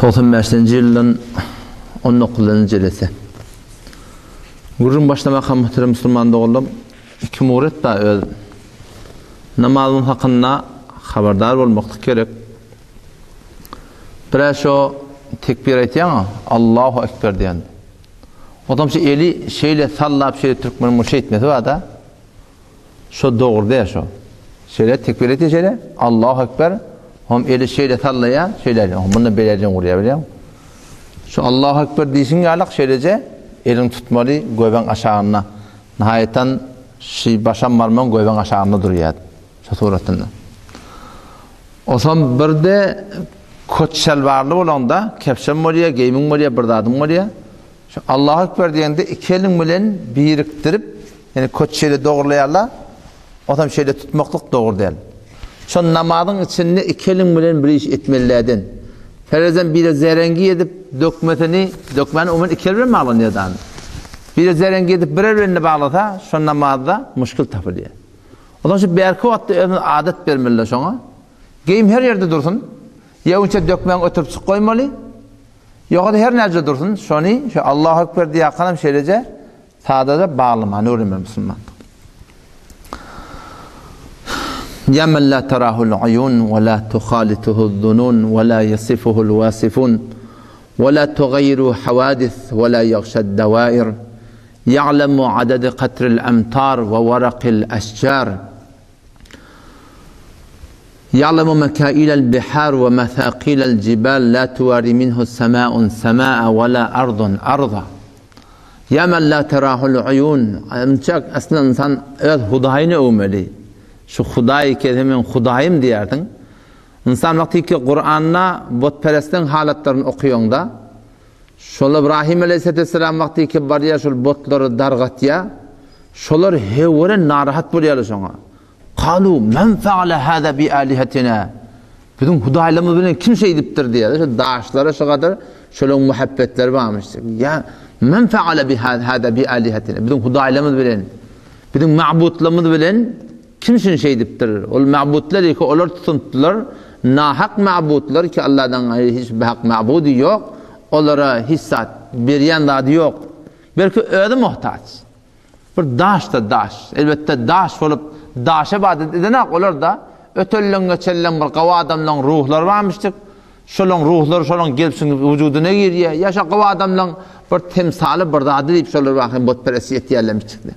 95-nji ýyldan 19-njy jelese. Gürrüň başlamakam muhterem musulman doganlarym, iki muret bar öz namazyň hakynda habardar bolmaklyk gerek. Birä şo tekbir aýtýaň, Allahu ekber diýen. Otam şu eli şeýle sallap şeýle türkmeniň bu şeýtmesi bar-da. Şo dogry däl şo. Şeýle tekbir etýär şeýle, Allahu ekber, hom eli şeýle sallaýar, şeýle, bunda beýle urýar bilýäň. Şu Allahu ekber diýşiň ýalak şeýleje eliň tutmaly göbeň aşagynda. Nihaýatan şi başam barmagyň göbeň aşagynda durýar. Şu suratynda. Osam birde kot şalwarly bolanda, kepşem bolýar, geýimiň bolýar, bir zadyň bolýar. Şu Allahu Ekber diýende iki eliň bilen birikdirip, ýani köt şeýle dogurlaýarlar, otam şeýle tutmaklyk dogry däl. Şo namazyň içinde iki eliň bilen bir iş etmelilerden. Ferezem biri zerengi edip dökmesini, dökmäni umuman iki el bilen baglanýar da. Biri zerengi edip bir el bilen baglasa, şo namazda muşkil tapylýar. Ondan şu bärki wagtda özümiz adat bermeliler şoňa. Geýim her ýerde dursun. Ýa onça dökmäň ötürip çyk goýmaly. Ýogsa her näce dursun, şony şu Allahu Ekber diýýärkanam şeýleje sadaja baglamany öwrenmeli musulman. Ya men la tarahul uyun we la tuhalituhu zunun we la yasifuhul wasifun we la tugayyiru hawadis we la yaghşad dawair ya'lemu adad qatril amtar we waraqil ashjar Ya'lemu mekailel bihar we mesakilel jibal la tuwari minhu sema'un sema'a we la ardun arda. Ya men la terahul uyun. Ynçak aslynda ynsan öz Hudaýyny öwmeli. Şu Hudaý kese men Hudaýym diýerdiň. Ynsan wagty ki Kuranda butperestligiň halatlaryny okaýaňda, şol Ibrahim aleyhisselam wagty ki barýar şol butlary dargatýar, şolar höwre narahat bolýarlar şoňa. Kalu men faale hâzâ bi âlihetinâ. Biziň hudaýlarymyz bilen kim şeýdipdir diýýär. Şu daşlara şu gadar şolaryň muhabbetleri barmyş. Ýa men faale bi hâzâ bi âlihetinâ. Biziň hudaýlarymyz bilen, biziň mabutlarymyz bilen kim şuny şeýdipdir? Ol mabutlar ki olar tutunypdylar. Nahak mabutlar ki Allahdan gaýry hiç bir hak mabudy ýok. Olara hiç zat berýän zady ýok. Belki özi muhtaç. Bir daş-da daş. Elbetde daş bolup, daşa ybadat edenak olar-da ötenleň-geçenleň bir gawy adamlaň ruhlary barmyşdyk. Şolaň ruhlary şolaň gelip şuň wujudyna girýär. Ýa şo gawy adamlaň bir temsaly bir zady diýip şolar baky butperestlik etýärlermişdikler.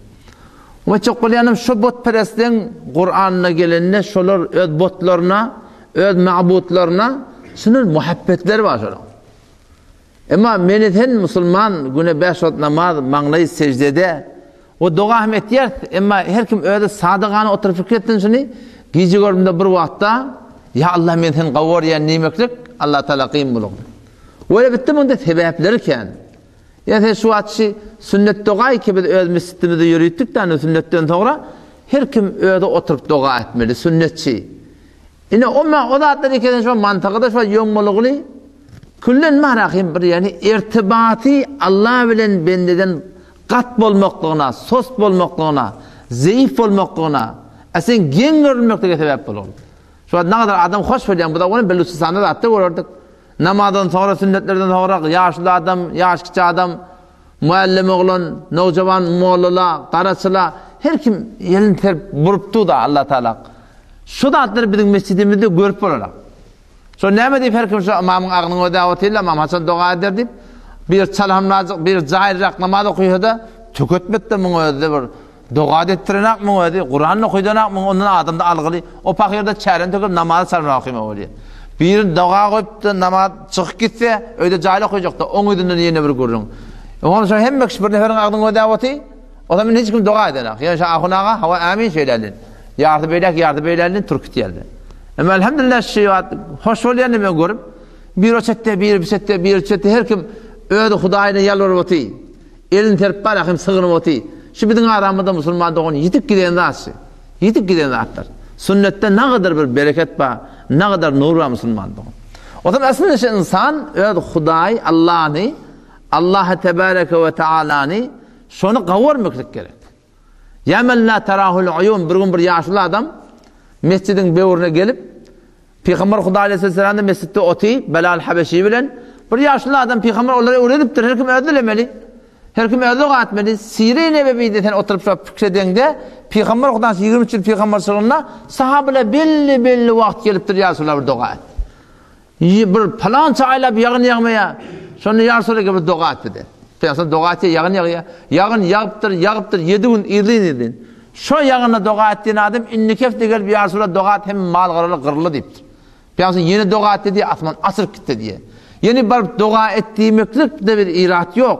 Aýtjak bolýanym şo butperestligiň Kuranda gelende şolar öz butlaryna, öz mabutlaryna şunuň muhabbetleri bar şolaň. Emma meni sen musulman güne bäş wagt namaz maňlaý seždede we doga hem etýäris emma her kim özi sadagany oturyp pikir etsin şuny gije görümde bir wagtda ýa Allah men seni gowy görýän diýmeklik Allah taala kyn bolar. We elbetde munda sebäpleri kän. Ýa sen şu wagt şi sünnet dogaý ki biz öz mesjidimizde ýöritdik däne sünnetden soňra her kim özi oturyp doga etmeli sünnetçi. Ine o o zatlar ekeni şo mantygyda şo ýoňmalygyny küllen marahim bir ýani irtibaty Allah bilen bendeden gat bolmaklygyna, sos bolmaklygyna, zeýif bolmaklygyna, a sen geň görülmeklige sebäp bolar. Şu wagt nagadar adam hoş bolýan bu da ony Belüçistanda zatda görerdik. Namazdan soňra sünnetlerden soňra ýaşly adam, ýaş kiçi adam, muallim oglan, nowjawan mollala, garaçyla her kim elini serip burupdy da Allah Taala. Şu zatlary biziň mesjidimizde görüp bolar. Şo näme diýip her kim şu ymamyň agnyny ödäp otyrlar, ymam haçan doga eder diýip, bir çalhamlajyk, bir jaýryrak namaz okysa-da, tüketmekde muň özi bir doga etdirenak muň özi, Kuran okydanak muň ondan adamda algyly, o pahyrda çäreni töküp namazy çalmaga okyma bolýar. Biri doga goýup-da namaz çykyp gitse, öýde jaýly okajakda, oň ýüzünden ýene bir gürrüň. Oňa şo hemme kişi bir neferiň agnyny ödäp otyr, o zaman hiç kim doga edenak. Ýöne şo ahun aga, hawa ämin şeýle Ýarty beýläk, ýarty beýländen türkit geldi. Emma elhamdülillah şu wagt hoş bolýan men görüp, bir o çetde, bir bu çetde, bir çetde her kim öz Hudaýyna ýalbaryp oty. Elini serip bar hem sygynyp oty. Şu biziň aramyzda musulman dogan ýitip giden zat şu. Ýitip giden zatlar. Sünnetde nagadar bir bereket bar, nagadar nur bar musulman dogan. O zaman aslynda şu insan öz Hudaý Allahny, Allah tebareke we taalany şony gawurmaklyk gerek. Ýa men la terahul uýun bir gün bir ýaşuly adam mesjidiň böwrüne gelip Pygamber Hudaý aleyhisselam da mesjitde oty Belal Habeşi bilen. Bir ýaşuly adam pygamber olara öwredipdir, her kim özi dilemeli. Her kim özi doga etmeli. Sire-i Nebewide sen oturyp şo pikir edeňde, pygamber Hudaýyň 23 ýyl pygamberçiliginde sahabalar belli-belli wagt gelipdir ýa Resulallah bir doga et. Bir palança aýlap ýagyn ýagmaýar. Şonda ýa Resulallah bir doga et bize. Pygamber doga etýär, ýagyn ýagýar. Ýagyn ýagypdyr, ýagypdyr 7 gün yzlyn-yzlyn. Şo ýagyna doga et diýen adam indiki hepde gelip ýa Resulallah doga et hem mal-garalar gyryldy diýipdir. Pygamber ýene doga etdi diýýär, asman açylyp gitdi diýýär. Ýene baryp doga et diýmeklikde bir irat ýok.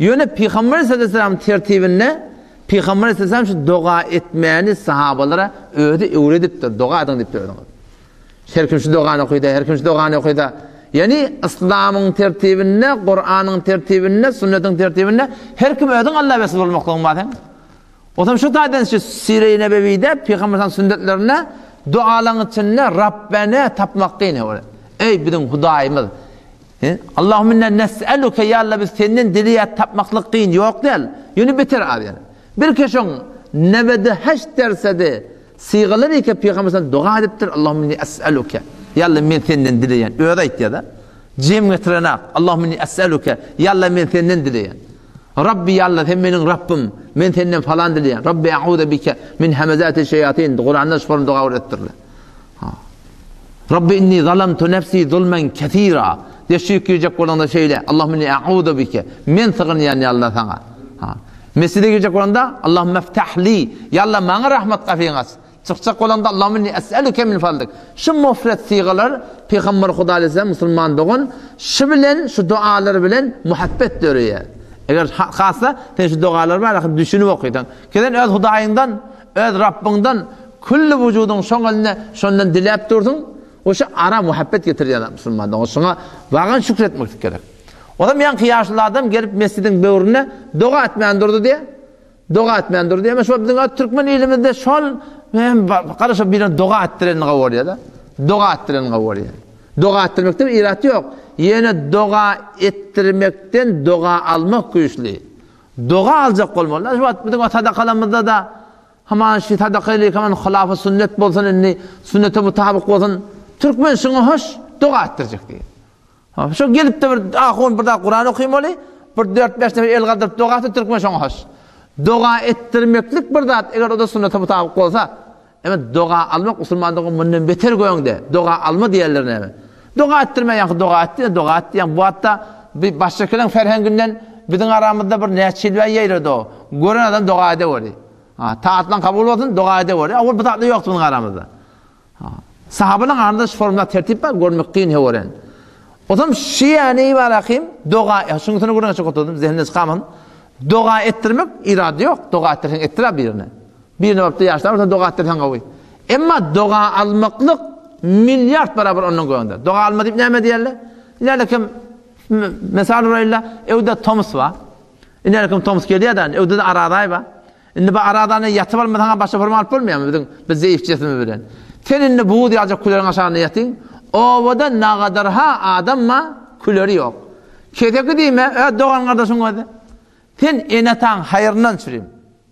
Ýöne Pygamber sallallahu aleyhi ve sellem tertibinde Pygamber sallallahu aleyhi ve sellem şu doga etmäni sahabalara özi öwredipdir. Doga ediň diýipdir özüňiz. Her kim şu dogany okyda, her kim şu dogany okyda. Ýani yslamyň tertibinde, Kuranyň tertibinde, sünnetiň tertibinde her kim özüň Alla wesile bolmaklygyň bar sen. Otam şu taýdan şu Sire-i Nebewide Pygamber sallallahu sünnetlerinde dualaryň içinde Rabbena tapmak kyn ol. Eý biziň Hudaýymyz. Allahumma inna nes'eluke ya Allah biz senden dileýär tapmaklyk kyn ýok däl. Ýöne beter az ýani. Bir keşoň nebede heş dersede sygalar eke Pygamber sallallahu doga edipdir. Allahumma inni es'eluke. Ya Allah men senden dileýän. Özi aýtýar-da. Jem getirenak. Allahumma inni es'eluke. Ya Allah men senden dileýän. Rabbi ýa Allah sen meniň Rabbym, men senden falan dileýän. Rabbi a'uzu bike min hamazati şeýatin. Kuranda şu form doga öwretdirler. Ha. Rabbi inni zalamtu nefsi zulmen kesira. Deşik girjek bolanda şeýle, Allahumma inni a'uzu bike. Men sygynýan ýa Allah saňa. Ha. Mesjide girjek bolanda Allahumma ftahli. Ýa Allah maňa rahmat gapyňy aç. Çykjak bolanda Allahumma inni es'eluke min fadlik. Şu mufret sygalar Pygamber Huda aleyhisselam musulman dogan şu bilen şu dualar bilen muhabbet döreýär. Eger hassa sen şu dogalar bar ahyr düşünip okysaň. Ki sen öz Hudaýyňdan, öz Rabbyňdan külli wujudyň şoň elinde şondan diläp dursuň. O şu ara muhabbet getirýär musulman dogan. Şoňa wagan şükür etmek gerek. Olam ýaňky ýaşuly adam gelip mesjidiň böwrüne doga etmän durdy diýe. Doga etmän durdy. Emma şol biziň türkmen ilimizde şol hem gara şol birine doga etdiren gowy bolýar-da. Doga etdiren gowy bolýar. Doga etdirmekde bir irat ýok. Ýöne doga etdirmekden doga almak güýçli. Doga aljak bolmaly. Şu wagt biziň sadakalarymyzda da haman şu sadaka ile haman hylafy sünnet bolsun indi, sünnete mutabyk bolsun. Türkmen şuňa hoş doga etdirjek diýýär. Şo gelip-de bir ahun bir zat Kuran okymaly, bir dört-bäş nefer el galdyryp doga etse türkmen şoňa hoş. Doga etdirmeklik bir zat, eger o-da sünnete mutabyk bolsa, emma doga almak musulmanlygyň mundan beter göňde, doga alma diýerler näme? Doga etdirme ýaňky doga etdi, doga etdi ýaňky bu hatda bir başgakylaň ferhenginden biziň aramyzda bir näçe ýyl bäri ýaýrady o. Gören adam doga edeweri. Ha, taatlaň kabul bolsun, doga edeweri. Owal bu zatlar ýokdy biziň aramyzda. Sahabalaryň arasynda şu formda tertip bar, görmek kyn höweren. Otam şiýäni barakym doga, şunuň üstüne gürrüň açyp oturdym, zehinden çykaman. Doga etdirmek irady ýok, doga etdirseň etdir birine. Birine baryp ýaşlar bolsa doga etdirseň gowy. Emma doga almaklyk milliard barabar ondan göwnde. Doga alma diýip näme diýerler? Ine kim mesal uraýla, öwde tomus bar. Ine kim tomus gelýär-de, öwde-de arazaý bar. Indi bu aradany ýatyp almasaň-a başga forma alyp bolmaýarmy biziň bu zeýif jesimi bilen? Sen indi buz ýaljak küleriň aşagynda ýatyň. Obada nagadarha adam bar, küleri ýok. Keseki diýme, öz dogan-gardaşyň özi. Sen ene-ataň haýryndan çürim.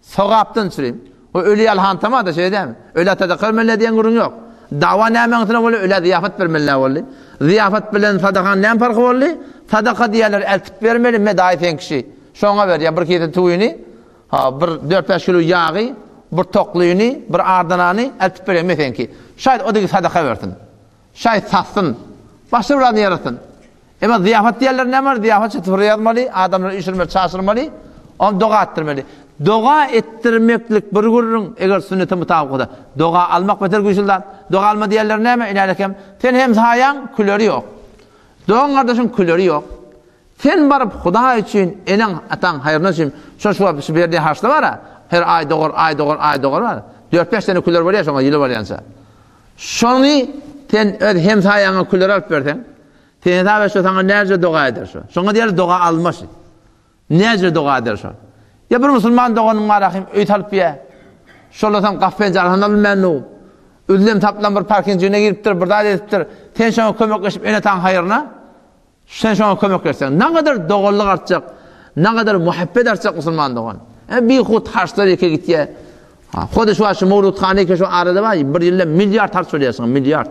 Sogapdan çürim. O öli ýaly hantama-da şeýle dälmi? Ölä sadaka bermeli diýen gürrüň ýok. Dawa nämäň üstüne boldy? Ölä zyýafat bermeli boldy. Zyýafat bilen sadakanyň näme parhy boldy? Sadaka diýýärler, eltip bermeli, me daýy sen kişi. Şoňa ber, ýa bir kese tüwini. Ha, bir dört-bäş kilo ýagy, bir toklyny, bir ardanany eltip bereýin meseňki. Şaýt o digi sadaka bersin. Şaýt satsyn. Başga bir zadyny ýaratsyn. Emma zyýafat diýerler näme bar? Zyýafat şu sıfyra ýazmaly, adamlary üýşürmeli, çaşyrmaly, ony doga etdirmeli. Doga etdirmeklik bir gürrüň, eger sünnete mutabyk bolsa. Doga almak beter güýçli zat. Doga alma diýerler näme? Inälekem, sen hem saýaň, küleri ýok. Dogan gardaşyň küleri ýok. Sen baryp Hudaý üçin eneň ataň haýryna üçin şo şu wagt şu berdiýen harçly bara her aý dogar aý dogar aý dogar bar dört-bäş sene küler bolýar şoňa ýyly bolýança şony sen öz hemsaýaňa küler alyp berseň sen hesap et şo saňa näce doga eder şo şoňa diýer doga alma şi näce doga eder şo ýa bir musulman doganyň bar ahim öý salyp ýa şolasaň gap penjarasyny alynmän nu üzlem taplan bir parkinjigine giripdir bir zat edipdir sen şoňa kömekleşip ene ataň haýryna Sen şoňa kömek etseň, nagadar doganlyk artjak, nagadar muhabbet artjak musulman dogan. E, bihut harçlar ýeke gitýär. Ha, hody şu şu Mowludhana ýeke şu arada bar, bir ýylda milliard harç bolýarsyň, milliard.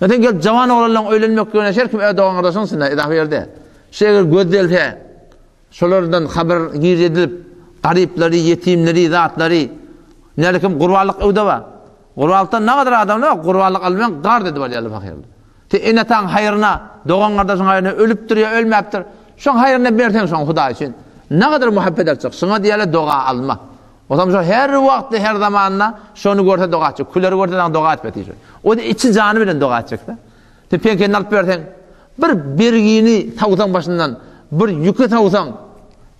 Sen gelip jawan oglanlaň öýlenmekligine her kim öz dogan-gardaşyň içinde edafa ýerde. Şu eger gözlelse, şolardan habar girizilip, garyplary, ýetimleri, zatlary, näle kim gurbanlyk öwde bar. Gurbanlykdan nagadar adamlar bar, gurbanlyk almaň gard edip alýarlar pahyrlar. Sen ene-ataň haýryna, dogan-gardaşyň haýryna ölüpdir ýa ölmäpdir, şoň haýryna berseň şoň Hudaý üçin nagadar muhabbet artjak. Şuňa diýýärler doga alma. Otam şo her wagtda, her zamanda şony görse doga etjek. Küleri görse saňa doga etmez diýjek. O-da içi jany bilen doga etjek-de. Sen peňkeni alyp berseň, bir bergini sawsaň başyndan, bir ýüki sawsaň,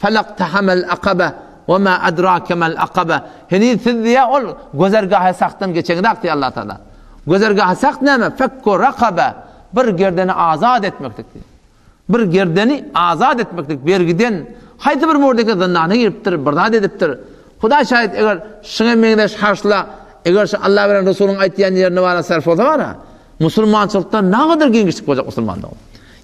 Felaktahamel akabe we ma adrake mel akabe. Heniz siz diýýär, ol gözergahy sahtdan geçeňzak diýýär Allah Taala. Gözergahy saht näme? Fekku rakabe. Bir gerdeni azat etmeklik diýýär. Bir gerdeni azat etmeklik bergiden, haýsy bir murdeke zyndana giripdir, bir zat edipdir. Hudaý şaýat, eger şuňa meňzeş harçla, eger şu Allah bilen Resulyň aýtýan ýerine bara sarf bolsa bara, musulmançylykda nagadar giňişlik boljak musulmanda.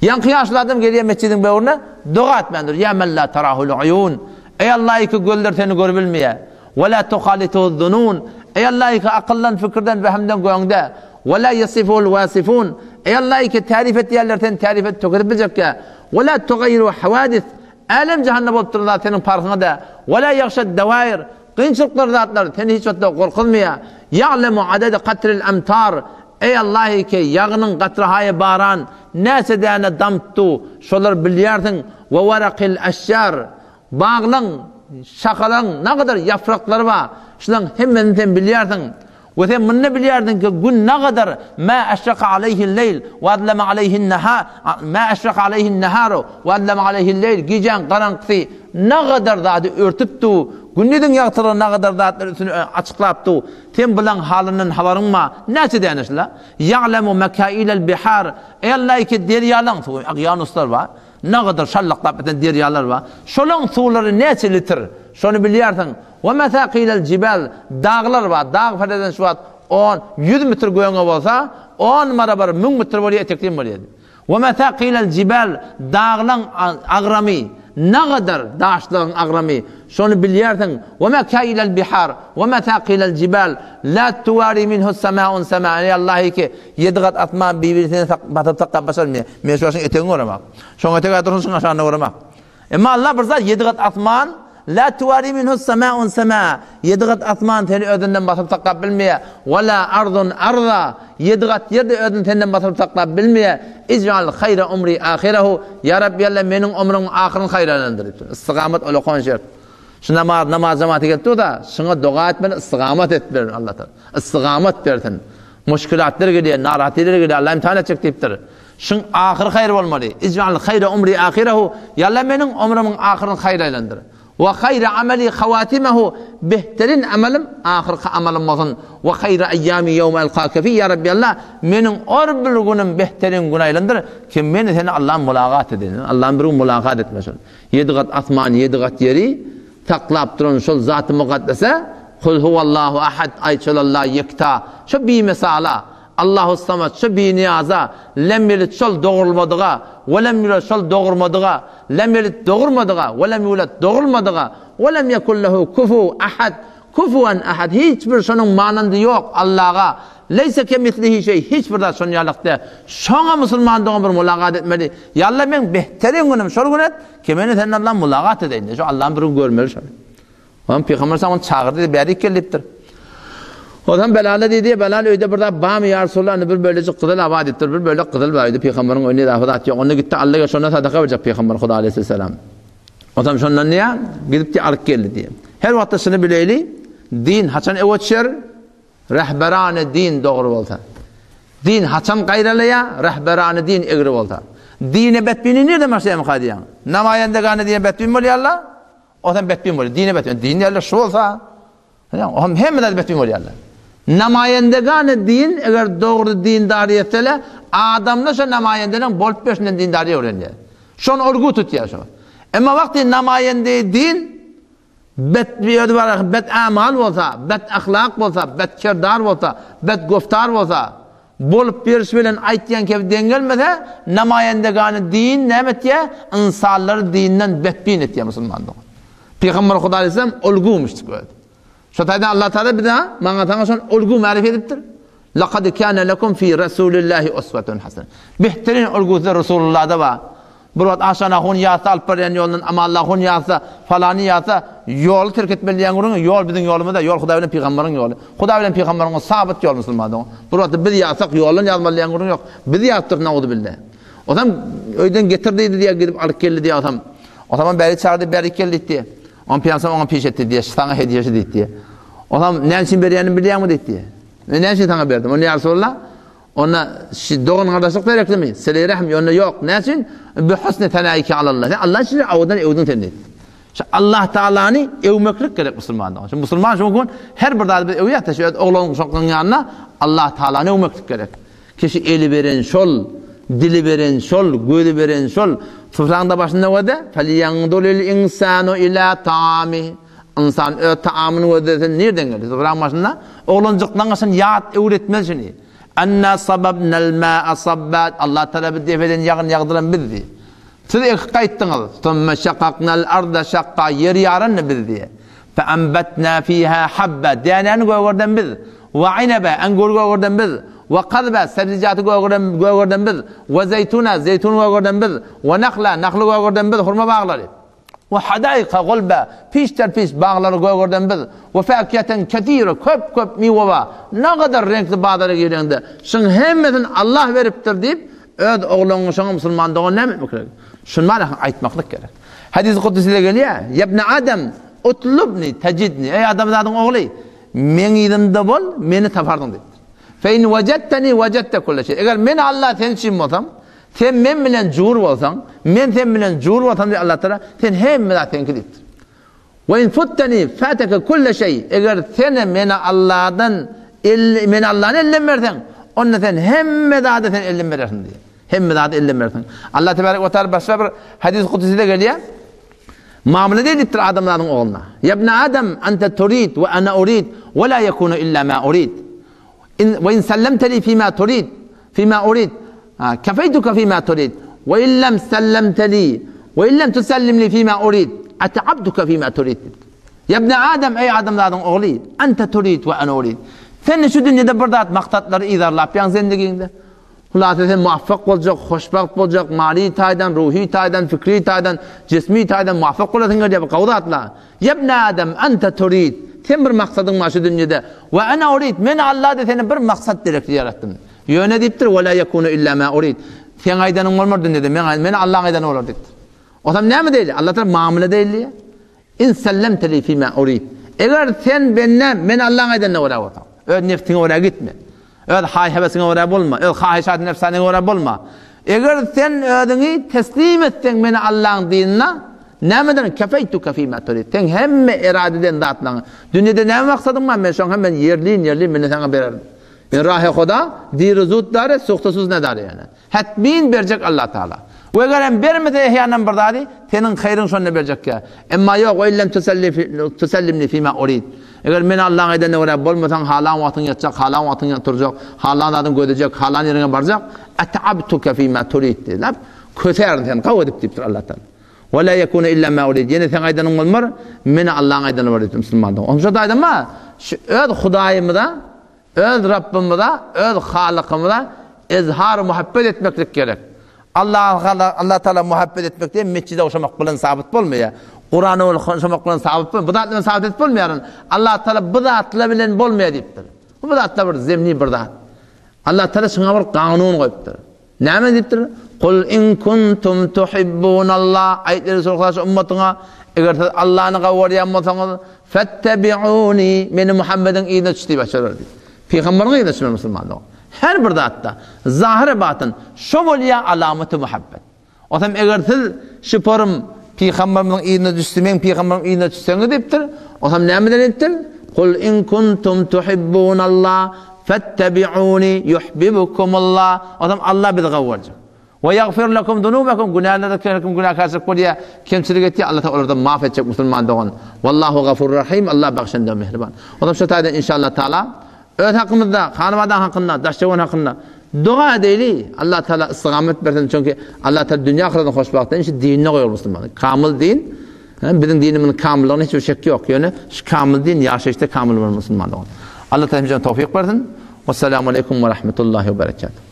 Ýaňky ýaşly adam gelýär metjidiň böwrüne, doga etmän dur. Ýa men la tarahul uýun. Eý Allah iki gözler seni görüp bilmeýär. Ve la tuhalituhu zunun. Eý Allah iki akyldan, fikirden, wehimden göňde. Ve la yasifuhul wasifun. Eý Allah iki tarif etýärler seni tarif edip töküdip biljekkä. Ve la tugaýyiru hawadis. Älem jahanda bolup duran zat seniň parhyňa dä. Ve la ýagşad dawair. Kynçylyklar zatlar seni hiç wagtda gorkuzmaýar. Ýa'lemu adede katril amtar. Eý Allah iki ýagynyň gatrahaýy baran näçe däne damtdu şolary bilýärsiň. Ve warakil eşjar. Baglaň, şahalaň nagadar ýapraklary bar, şulaň hemmesini sen bilýärsiň. We sen muny-da bilýärsiň ki, gün nagadar ma eşraka aleýhil-leýl we azlama aleýhin-nahar, ma eşraka aleýhin-naharu we azlama aleýhil-leýl, gijäň garaňkysy nagadar zady örtüp dur, gündiziň ýagtylygy nagadar zatlary üstüni açyklap dur. Sen bulaň halyndan habaryň bar. Näçe däne şula? Ýa'lemu mekailel bihar, Eý Alla, ki derýalaň suwy, okeanuslar bar. Nagadar şallaklap giden derýalar bar. Şolaň suwlary näçe litr? Şony bilýärsiň. We mesakilel jibal, daglar bar. Dag fereden şu wagt on, ýüz metr göňe bolsa, on barabar müň metr bolýar, etekli bolýar. We mesakilel jibal, daglaň agramy, nagadar daşlaryň agramy. Şony bilýärsiň. We mekailel bihar, we mesakilel jibal, la tuwari minhu semaun sema. Eý Allahy ki, Ýedi gat asman bir-birisine basyp saklap başarmaýar. Men şu başyň etegini göremak. Şoň etegi dursun şuň aşagynda göremak. Emma Allah bir zat ýedi gat asman la tuwari minhu semaun sema. Ýedi gat asman seni özünden basyp saklap bilmeýär. Wa la ardun arza. Ýedi gat ýer de özüni senden basyp saklap bilmeýär. Ij'al haýra umri ahirehu. Ýa Rabbi Allah meniň ömrümiň ahyryny haýra aýlandyr diýipdir. Istigamat ulakan şert. Şu namaz namaz jematy gelip dur-da, şuňa doga etmeli, istigamat et bersin Allah Taala. Istigamat bersin. Muşkilatlar gelýär, narahatlylar gelýär, Allah imtihan etjek diýipdir. Şuň ahyry haýyr bolmaly. Ij'al haýra umri ahyrahu. Ýa Allah meniň ömrümiň ahyryny haýyr aýlandyr. Wa haýra amali hawatimahu. Behterin amalym ahyrky amalym bolsun. Wa haýra aýýami ýewme elkake fi. Ýa Rabbi Allah meniň or bir günüm behterin gün aýlandyr. Kim meni seni Allah mulagat edeýin. Allah'ym bir gün mulagat etme şol. Ýedi gat asmany, ýedi gat ýeri saklap duran şol Zaty Mukaddese, Kul huwallahu ahad, aýt şol Allah ýekta, şo bimesala, Allahus samat, şo biniýaza, lem ýelit şol dogrulmadyga, we lem ýulet şol dogurmadyga, lem ýelit dogurmadyga, we lem ýulet dogrulmadyga, we lem ýekun lehu kufu ahad, Kufuwan ahad, hiç bir şonuň manandy ýok, Allaga, leýse kemislihi şeý, hiç bir zat şon ýalak däl. Şoňa musulman dogan bir mulagat etmeli. Ýa Alla meň behterin günüm şol gün et, ki meni senden Alla mulagat edeýin diýip, şo Allany bir gün görmeli şony. Onam Pygamber sallam ony çagyrdy diýip, bärik gel diýipdir. Onam Belala diýdi, Belal öýde bir zat barmy ýa Resulallah, indi bir bölejik gyzyl bar diýipdir, bir bölek gyzyl bar öýde Pygamberiň öýünde izafa zat ýok. Onda gitdi Alla gel şondan sadaka berjek Pygamber Huda aleýhissalam. Otam şondan diýýär, gidip diýýär, alyp geldi diýýär. Her wagtda şuny bileýli, din haçan öwe düşer? Rehberany din dogry bolsa. Din haçan gaýralaýar? Rehberany din egri bolsa. Dine betbini nirden başlaýarmyka diýýäň? Namaýendegany diýen betbin bolýarlar, otam betbin bolýar. Dine betbin. Din diýerler şu bolsa, Ohm hemme zat betbin bolýarlar. Namaýendegany din eger dogry dindar etsele, adamlar şo namaýendeniň bolup berşinden dindary öwrenýär. Şony olgu tutýar şo. Emma wagty namaýende din bet özi bar bet amal bolsa, bet ahlak bolsa, bet kerdar bolsa, bet goftar bolsa, bolup beriş bilen aýtýan kebi deň gelmese, namaýendegany din näme etýär? Ynsanlary dinden betbin etýär musulman dogan. Pygamber Huda aleyhisselam olgumyşdyk özi. Şo taýdan Allah Taala bize maňa saňa şon olgu märif edipdir. Laqad kana lekum fi Rasulillahi uswatun hasana. Behterin ulgusy Rasulullahda bar. Bir wagt Aşan ahun ýatsa alyp barýan ýolundan Amanly ahun ýatsa, falany ýatsa, ýoly terk etmeli diýen gürrüň, ýol biziň ýolumyz-da, ýol Hudaý bilen pygambaryň ýoly. Hudaý bilen pygambaryň ýoly sabyt ýol musulman dogan. Bir wagtda biz ýatsak ýoldan ýazmaly diýen gürrüň ýok. Biz ýatypdyrys nauzubilla. Osam öýden getir diýdi diýýär, gidip alyp geldi diýýär osam. Osamam bäri çagyrdy, bäri gel diýdi. Oňa pygamber oňa piş etdi diýýär, saňa hediýe şu diýdi. Osam näme üçin berýänini bilýäňmi diýdi. Men näme üçin saňa berdim? Onda ýa Resulallah, Onda şi dogan-gardaşlyk gereklimi? Sile-i rehm ýonda ýok. Näme üçin? Bi husni senaike alallah. Sen Allah üçin owadan öwdüň sen diýdi. Şu Allah Taalany öwmeklik gerek musulmanda. Şu musulman şu gün her bir zady biz öwýär, şu öz oglan uşaklaryň ýanynda Allah Taalany öwmeklik gerek. Kişi eli beren şol, dili beren şol, gözi beren şol. Sufraň da başynda göde, Felýanzuril insanu ila taami. Ynsan öz taamyny gözlesin nirden geldi? Sufraň başynda oglanjyklaryň şuny ýat öwretmez şuny. Enna sababnal ma'a sabba. Allah Taala biz depeden ýagyn ýagdyran bizdi. Siz ekip gaýtdyňyz. Summa şakaknal arda şakka. Ýer ýaran-da bizdi. Fe anbatna fiha habba. Dänäni gögerden biz. We inebe, engur gögerden biz. We kazba, sebzijaty gögeren gögerden biz. We zeýtuna, zeýtun gögerden biz. We nahla, nahly gögerden biz, hurma baglary. We hadaika gulba, piş-terpiş baglary gögerden biz. We fakiheten kesira, köp-köp miwe bar. Nagadar reňkli bazara gireňde, şuň hemmesini Allah beripdir diýip, öz ogluňa şoňa musulman dogan näme etmek gerek? Şuny bar aýtmaklyk gerek. Hadys-y kudside gelýär, Ýebne Adam, utlubni tejidni, Eý adamzadyň ogly, meň yzymda bol, meni taparsyň diýipdir. Fe in wejedteni wejedte kulle şeý. Eger men Allah sen üçin bolsam, Sen men bilen jur bolsaň, men sen bilen jur bolsam diýip Allah Taala, sen hemme zat seňki diýipdir. We in futtani fataka kulle şeý. Eger sen meni Allahdan el meni Allahdan elden berseň, onda sen hemme zady sen elden berersiň diýip. Hemme zady elden berersiň. Allah tebarek we taala başga bir hadis kudside gelýär. Mamla diýipdir adamlaryň ogluna. Ýa ibn Adam, ente turid we ana urid, we la yekunu illa ma urid. In we in sallamtani fima turid, fima urid, kefeytuke fima turid, we in lem sallamtali, we in lem tusallimli fima urid, at'abtuke fima turid. Ya ibn Adam, eý adamzadyň ogly, ente turid we ana urid. Sen şu dünýede bir zat maksatlary yzarlapýaň zendigiňde. Hulasa sen muwaffak boljak, hoşbagt boljak, maliý taýdan, ruhy taýdan, fikri taýdan, jismi taýdan muwaffak bolasyň gelýär, bu gowy zatlar. Ýebne Adam, ente turid, sen bir maksadyň bar şu dünýede. We ene urid, men Alla-da seni bir maksat derekli ýaratdym. Ýöne diýipdir, we la ýekunu illa ma urid. Seň aýdanyň bolmar dünýede, men men Allaň aýdany bolar diýipdir. Otam näme diýilýär? Allah tarap mamla diýilýär. In sellemte li fima urid. Eger sen benden, men Allaň aýdanyna görä bolsaň, öz nebsiňe görä gitme. Öz haý-höwesiňe görä bolma, öz haýyşat nefsanyňa görä bolma. Eger sen özüňi teslim etseň meni Allaň dinine, nämeden kefeýtuke fima turid. Seň hemme erada eden zatlaryňy, dünýede näme maksadyň bar, men şoň hemmesini ýerlin-ýerlin meni saňa bererin. Men rahy Huda, diri zut dare, suhtasuz nedare ýöne. Hetmin berjek Allah Taala. We egerem bermese ehýanan bir zady, seniň haýryň şonda berjekkä. Emma ýok, we illem tusellimni fima urid. Eger men Allaň edenine görä bolmasaň, halan wagtyň ýatjak, halan wagtyň turjak, halan zadyň gözlejek, halan ýeriňe barjak, at'abtuka fima turid diýip, kösärin seni, gawy edip diýipdir Allah Taala. We la yekunu illa ma urid. Ýene seň aýdanyň bolmar, meni Allaň aýdany bolar diýipdir musulman dogan. Onuň üçin aýdama, şu öz Hudaýymyza Öz Rabbymyza, öz Halykymyza izhar muhabbet etmeklik gerek. Allaha Allah Taala muhabbet etmek diýen mesjide ogşamak bilen sabyt bolmaýar. Kurana ogşamak bilen sabyt bolmaýar. Bu zatlar bilen sabyt edip bolmaýar. Allah Taala bu zatlar bilen bolmaýar diýipdir. Bu zatlar bir zemni bir zat. Allah Taala şuňa bir kanun goýupdyr. Näme diýipdir? Kul in kuntum tuhibbunallah. Aýt ey Resulullah şu ummatyňa, eger siz Allany gowy görýän bolsaňyz, fettebiuni, meni Muhammediň yzyna düş diýip açarlar diýip. Pygamberiň yzyna düşmeli musulmanlar. Her bir zatda zahyr batyn şo bolýar alamaty muhabbet. Otam eger siz şuporym pygamberimiziň yzyna düşse, meň pygamberim yzyna düşseňiz diýipdir. Otam näme diýipdir? Kul in kuntum tuhibbunallah fettebi'uni yuhibbukumullah. Otam Allah bizi gowy görjek. We ýagfir lekum zunubakum günäleri her kim günäkärçilik bolýar, kemçilik etýär, Allah taala olardan maaf etjek musulman dogan. Wallahu gafurur rahim. Allah bagşynda mähriban. Otam şu taýdan inşallah taala Öz hakymyzda, hanabadaň hakynda, daş-töwerek hakynda doga edeýli. Allah Taala istigamet bersin, çünki Allah Taala dünýä ahyretini hoşbagt eden şu dinine goýar musulmany. Kamyl din, biziň dinimiziň kamyllygyna hiç bir şek ýok. Ýöne şu kamyl din ýaşaýyşda kamyl bolan musulman dogan. Allah Taala hemmämize towfyk bersin. Wessalamu aleýkum we rahmetullahi we berekatuh.